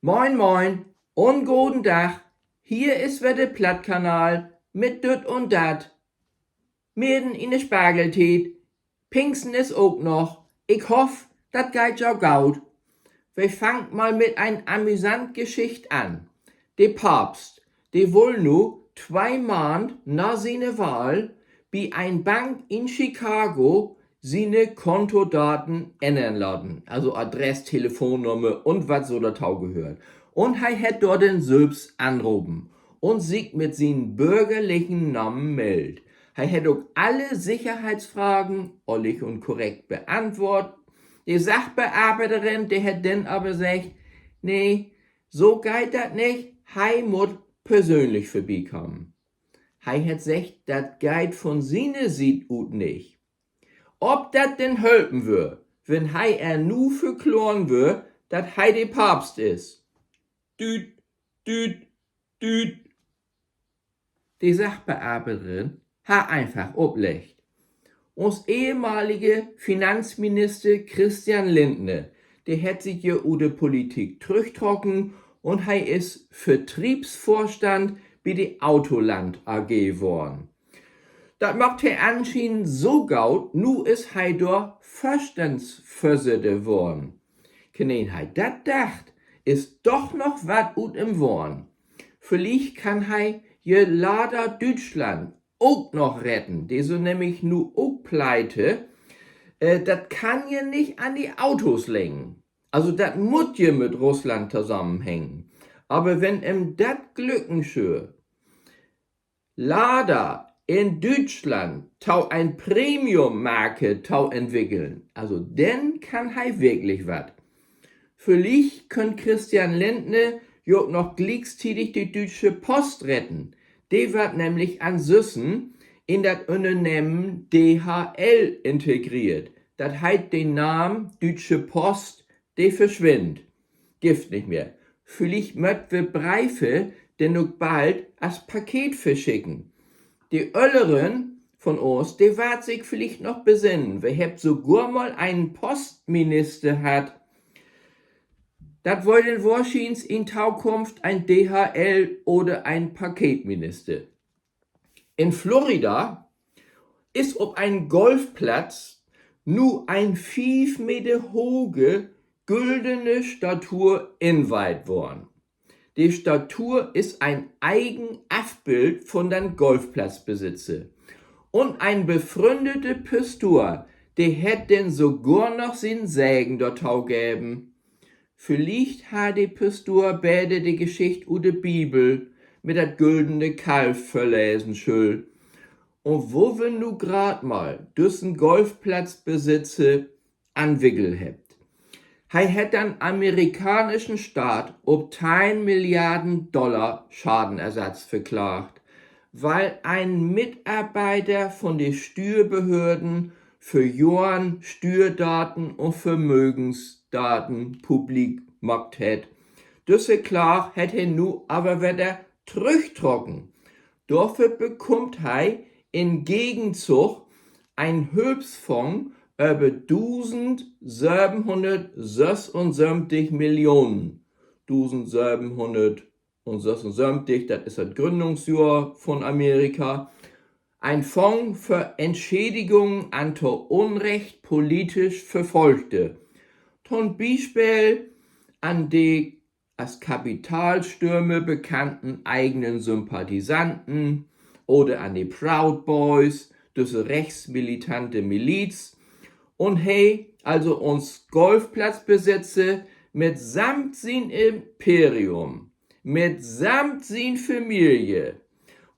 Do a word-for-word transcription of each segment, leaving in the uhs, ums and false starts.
Moin, moin un goden Dag. Hier is wedder de Plattkanal mit Düt un Dat. Midden in de Spargeltiet. Pingsten is ok noch. Ik hoff, dat geiht jo goot. Wi fangt mal mit en amüsant Geschicht an. De Papst, de wull nu twee Maand na siene Wahl bi en Bank in Chicago siene Kontodaten ännern laten, also Adress, Telefonnummer un wat so dorto gehöört. Un he hett dor denn sülvst anropen un sik mit sien börgerlichen Namen meldt. He hett ok alle Sicherheitsfragen ehrlich un korrekt beantwoort. De Sachbearbeiderin, de hett denn aver seggt: Nee, so geiht dat nich, he mutt persönlich vörbikamen. He hett seggt, dat geiht von siene Siet ut nich. Of dat denn helpen wöör, wenn he ehr nu verkloren wöör, dat he de Papst is. Düt, düt, düt. De Sachbearbeiderin harr eenfach opleggt. Uns ehemalige Finanzminister Christian Lindner, de hett sik ja ut de Politik trüchtrocken un he is Vertriebsvorstand bi de Autoland A G worrn. Dat maakt he anschienend so goot, nu is he dor Vörstandsvörsitter worrn. Keen harr dat dacht, is doch noch wat ut em worrn. Villicht kann he je Lada Düütschland ok noch retten. De sünd nämlich nu ok pleite. Äh, dat kann je nich an de Autos liggen. Also, dat mutt je mit Russland tosamenhangen. Aver wenn em dat glücken schöll, Lada in Düütschland to en Premium-Marke to entwickeln, also denn kann he wirklich wat. Villicht köönt Christian Lindner jo ok noch gliektiedig de Düütsche Post retten. De warrt nämlich ansünsten in dat Ünnernehmen D H L integreert. Dat heet, de Naam Düütsche Post, de verswinnt. Gifft nich mehr. Villicht mööt wi Breve denn ok bald as Paket verschicken. De Ölleren von uns, de warrt sik villicht noch besinnen. Wi hebbt sogor mal en Postminister hatt. Dat weer denn wohrschiens in Tokunft en D H L- oder en Paketminister. In Florida is op en Golfplatz nu en fief Meter hoge güldene Statur inweiht worrn. De Statur is en egen Afbild von den Golfplatzbesitzer. Un en befründete Pastor, de hett denn sogor noch sien Segen dorto geven. Villicht harr de Pastor beter de Geschicht ut de Bibel mit dat güldene Kalf vörlesen schullt. Un wo wi nu graad mal düssen Golfplatzbesitzer an'n Wickel hebbt. He hett den amerikaanschen Staat op teihn Milliarden Dollar Schadenersatz verklaagt, wiel en Mitarbeiter von de Stüerbehörden vör Johren Stüerdaten un Vermögensdaten publik maakt hett. Düsse Klaag hett he nu aver wedder trüchtrocken. Dorför bekummt he in Gegenzug en Hülpsfonds över dusend sövenhunnertsössunsöventig Millionen. Dusend sövenhunnertsössunsöventig, dat is dat Gründungsjohr von Amerika. En Fonds för Entschädigungen an to Unrecht politisch Verfolgte. To'n Bispeel an de as Kapitalstürmer bekannten eigenen Sympathisanten oder an de Proud Boys, düsse rechtsmilitante Miliz. Un he, also uns Golfplatzbesitzer, mitsamt sien Imperium, mitsamt sien Familie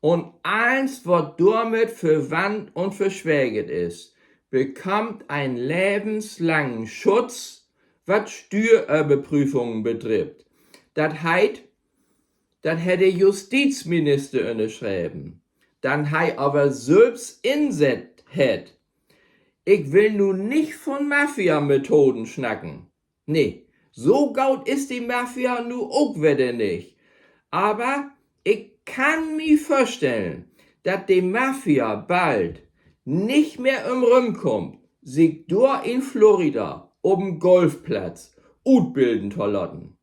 un allens, wat dormit verwandt un verswägert is, bekummt en levenslangen Schutz, wat Stüeröverprüfungen bedrifft. Dat heet, dat hett de Justizminister ünnerschreven, den he aver sülvst insett hett. Ik will nu nich von Mafia-Methoden snacken. Nee, so goot is de Mafia nu ok wedder nich. Aver ik kann mi vörstellen, dat de Mafia bald nich mehr ümrümkummt, sik dor in Florida op en Golfplatz utbilden to laten.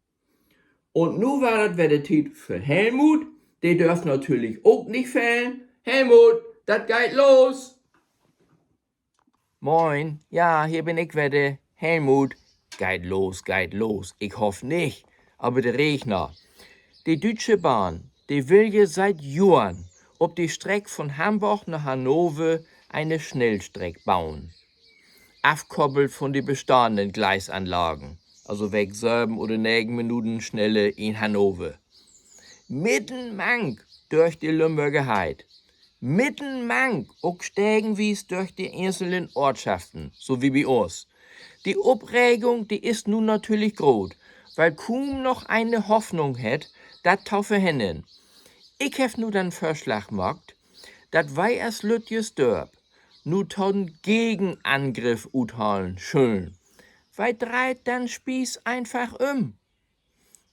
Un nu weer dat wedder Tiet för Helmut. De dörf natürlich ok nich fehlen. Helmut, dat geiht los! Moin, ja, hier bün ik wedder, Helmut. Geiht los, geiht los. Ik hoff nich, aver de Regner. De Düütsche Bahn, de will je siet Johren op de Streck von Hamborg na Hannover ene Snellstreck bauen, afkoppelt von de bestahnden Gleisanlagen, also wegen söven oder negen Minuten sneller in Hannover. Midden mank dörch de Lümborger Heid. Midden mank, ok stegenwies dörch de enkelten Oortschaften, so wie bi uns. De Opregung, de is nu natürlich groot, wiel kuum noch een Hoffnung hett, dat to verhinnern. Ik heff nu den Vörslag maakt, dat wi as lüttjes Dörp nu to'n Gegenangriff uthalen schüllen. Wi dreiht den Spieß eenfach üm.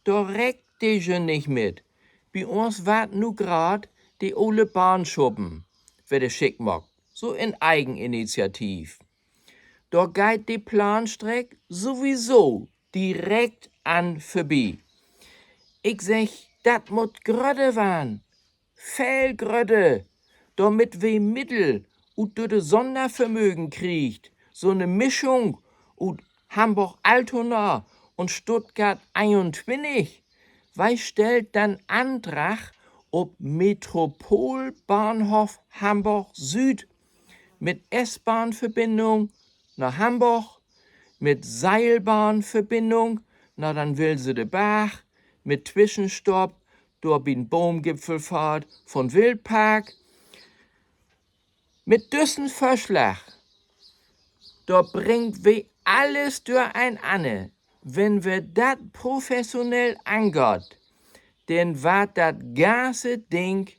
Dor reckt de je nich mit. Bi uns warrt nu graad de ole Bahnschuppen wedder schick maakt, so in Eigeninitiativ. Dor geiht de Planstreck sowieso direkt an vörbi. Ik segg, dat mutt grötter warrn. Veel grötter, dormit wi Middel ut düt Sonnervermögen kriegt, so 'ne Mischung ut Hamborg-Altona un Stuttgart eenuntwintig. Wi stellt den Andrag op Metropolbahnhoff Hamborg Süd mit S-Bahn-Verbinnung na Hamborg, mit Seilbahnverbinnung na den Wilserder Barg, mit Twischenstopp dor bi'n Boomgipfelfahrt von Wildpark. Mit düssen Vörslag, dor bringt wi allens döreenanner. Wenn wi dat professionell angaht, denn warrt dat ganze Ding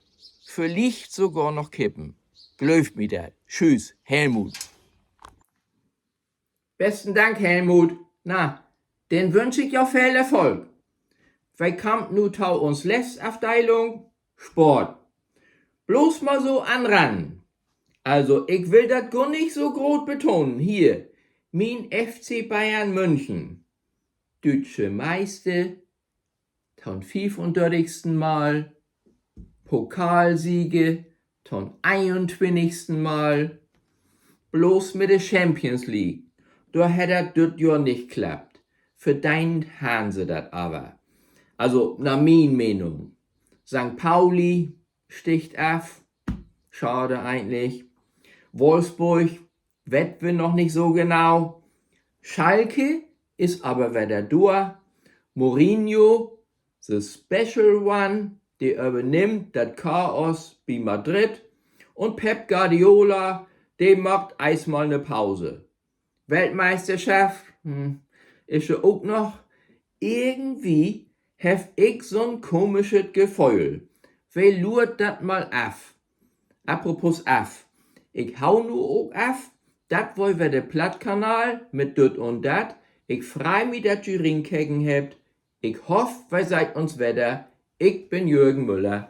villicht sogor noch kippen. Glöövt mi dat. Tschüss, Helmut. Besten Dank, Helmut. Na, denn wünsch ik jo veel Erfolg. Wi kaamt nu to uns leste Afdeilung, Sport. Bloots mal so anrannen. Also, ik will dat gor nich so groot betonen. Hier, mien F C Bayern München, düütsche Meister to'n fiefundörtigsten Mal, Pokalsieger to'n eenuntwintigsten Mal. Bloots mit de Champions League, dor hett dat düt Johr nich klappt. Verdeent harrn se dat aver. Also, na mien Menen. Sankt Pauli stiggt af. Schade egentlich. Wolfsburg weet wi noch nich so genau. Schalke is aver wedder dor. Mourinho, the special one, de övernimmt dat Chaos bi Madrid. Un Pep Guardiola, de maakt eerstmal 'ne Pause. Weltmeisterschaft, hm, is ja ok noch. Irgendwie heff ik so'n komischet Geföhl. Wi luert dat mal af. Apropos af. Ik hau nu ok af. Dat weer wedder de Plattkanal mit Düt un Dat. Ik frei mi, dat ji rinkeken hebbt. Ik hoff, wi seht uns wedder. Ik bün Jürgen Müller.